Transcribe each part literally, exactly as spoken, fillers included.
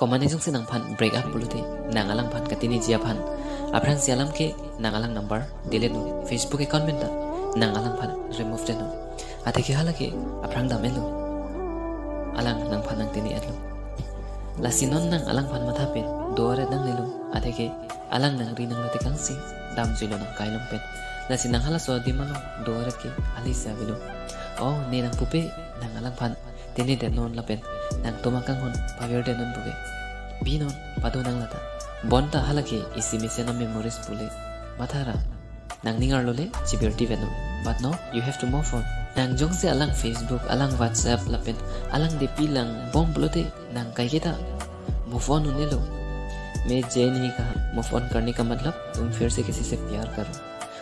Komatne jongsi nangphan break up pulote, nang alangphan katiniji aphan aphrangsi alam ke nang alang number delete non, Facebook account pen ta nang alangphan remove det non. Atheke hala ke aphrang dam-etlo. Alang nangphan nangtini-etlo. Lasi non nang alangphan matha pen do-aret nangnelo. Atheke alang nangri nanglo tekangsi damjuilo nang kai along pen. Lasi nang halaso adim along do-aret ke alisa avelo. Oh, ne nang pupe nang alangphan tinidet non lapen nangtum akanghon pavirdet non puke. Binon, pado nang lata. Bonta hala ke isi mesen a-memories pule. Mathara. Nangning arlo le chibirti vet non. But no, you have to move on. Nang jongsi alang Facebook, alang WhatsApp lapen alang D P langbom pulote nang kaiketa move on un-elo. मैं जी नहीं कहा, move on करने का मतलब तुम फिर से किसी से प्यार करो।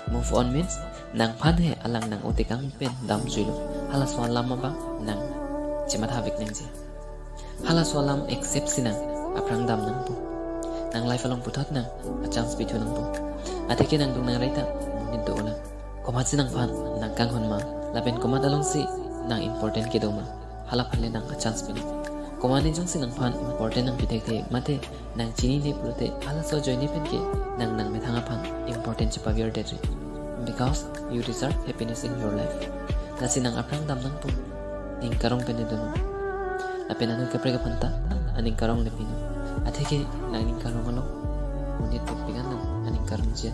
Move on means nangphan he alang nang-o tekang pen damjuilo. Halaso alam abang nang chemathavek nangji. Halaso alam accept si nang aphrang dam nangpo. Nang life along puthot nang a-chance pithu nangpo. Atheke nangdung nangrai ta monit do-olang. Komatsi nangphan nangkanghon ma, lapen komat alongsi nang important kedo ma, halaphan le nang a-chance pi nang. Komatne jongsi nangphan important nangpi thekthe mate nang chinine pulote halaso ajoine pen ke nang nangmethang aphan important chepavirdetri. Because you deserve happiness in your life. Lasi nang aphrang dam nangpo. Ning karong pen do non. Lapen anut kaprek aphan ta aning karong le pi non. Atheke nang ning karong along monit pik-an nang aning karongji.